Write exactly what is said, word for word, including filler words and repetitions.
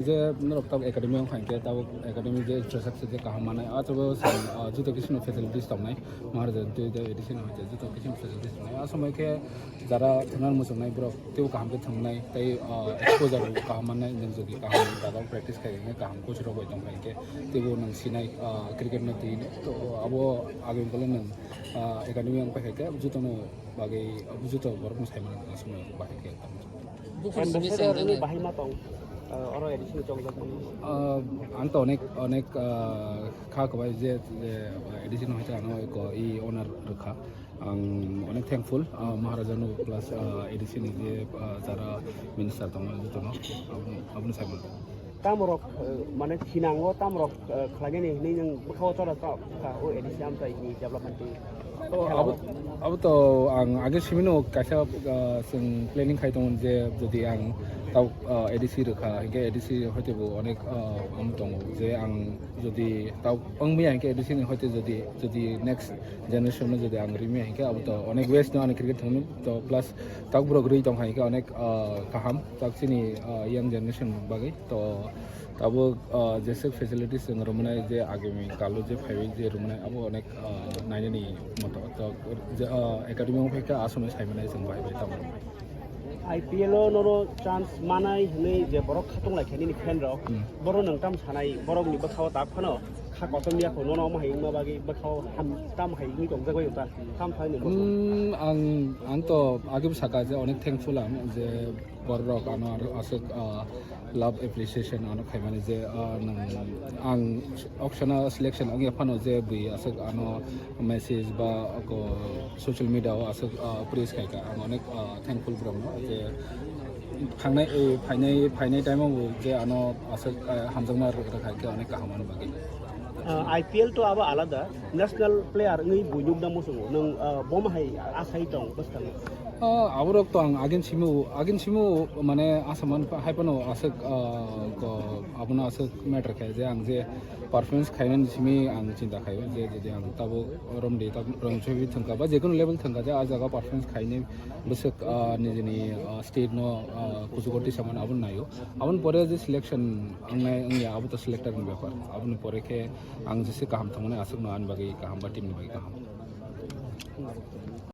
Je norok tabuk academy wng kha hinkhe tabuk academy je infrastructure je kaham manai, ah, tabuk, ah, joto kisino facilities tongnai, Maharaja twi de edition hoite joto kisino facilities tongnai. Ah, somoi khe jara thwngna muchungnai borok teibo kaham khe thwngnai, tei, ah, exposure bo kaham mannai, nwng jodi kaham jaga o practice khai hinkhe kaham coach rok bai tong kha hinkhe teibo nwng sinai, ah, cricket no twi to abo agini bole nwng, ah, academy wng paikha hinkhe jotono bagwi, joto borok no sai mano, ah, somoi bahai khe. Buphur simi Ambassador se wngwi rwngwi. Bahai ma tong, ah, oro A D C ni chongjak mani. Ah, ang to onek, onek, ah, kha kwbai je, je, ah, A D C no hoite ano eko i honor rwkha. Ang onek thankful, ah, Maharaja no plus, ah, A D C ni je, ah, jara minister tongo jotono, abono, abono sai mano. Tamorok, eh, mane thinango tamorok, eh, khlainani hinwi nwng bwkhao chora chok kha o A D C amchaini development ni. Oh, khela abo, o. Abo to ang age simino kaisa, ah, chwng planning khai tongo je jodi ang tau, ah, A D C rwkha, hinkhe A D C hoite bo onek, ah, wng tongo je ang jodi tau wng maya hinkhe A D C ni hoite jodi, jodi next generation no jodi ang rimaya hinkhe abo to onek waste no ani cricket thangno to plus tau borok rwi tong hai hinkhe onek, ah, kaham tak chini, ah, young generation bagwi to. Tabuk, ah, jeswk facilities chwng rwmani je agami kalo je phaiwi je rwmani abo onek, ah, nainani moto. To je, ah, academy wng phaikha aswk sai mwnai chwng bai bai tamo. I P L o nono chance manai hwnwi je borok khatung lai khe nini fan rok, hmm, borok nwng tam sanai borokni bwkhao tak phano kha kotom ya kho nono omo hai wngma bagwi bwkhao ham tam hai wngwi tongjak bai ta tam phai ni moto. Hmm, ang, ang to age saka je onek thankful ang je borok ano aswk, ah, love appreciation ano khaimani je, ah, nwng, ang auction o selection wngya phano je bui aswk ano message ba ko social media o aswk, ah, praise khaika. Ang onek, ah, thankful borokno je thangnai, eh, phainai, phainai time o bo je ano aswk, ah, hamjakma rwkha khe onek kaham ano bagwi. Ah, I P L to abo alada, national player wngwi bui nukna muchungo. Nwng, ah, bomo hai asai tong bwskango? Ah, aborok to ang agin simi, agin simi mane asaman hai phano aswk, ah, ko, abono aswk matter khe je ang je performance khainani simi ang chinta khaio je jodi ang tabuk romdi tabuk rong chobwi thangkha ba jekono level thangkha je ah jaga performance khainai bwswk, ah, nijini, ah, state no, ah, kuchugo tisamani abono naio. Aboni pore je selection wngnai wngya abo to selector ni bepar. Aboni pore khe ang jese kaham thangmani aswkno ani bagwi kaham ba team ni bagwi kaham.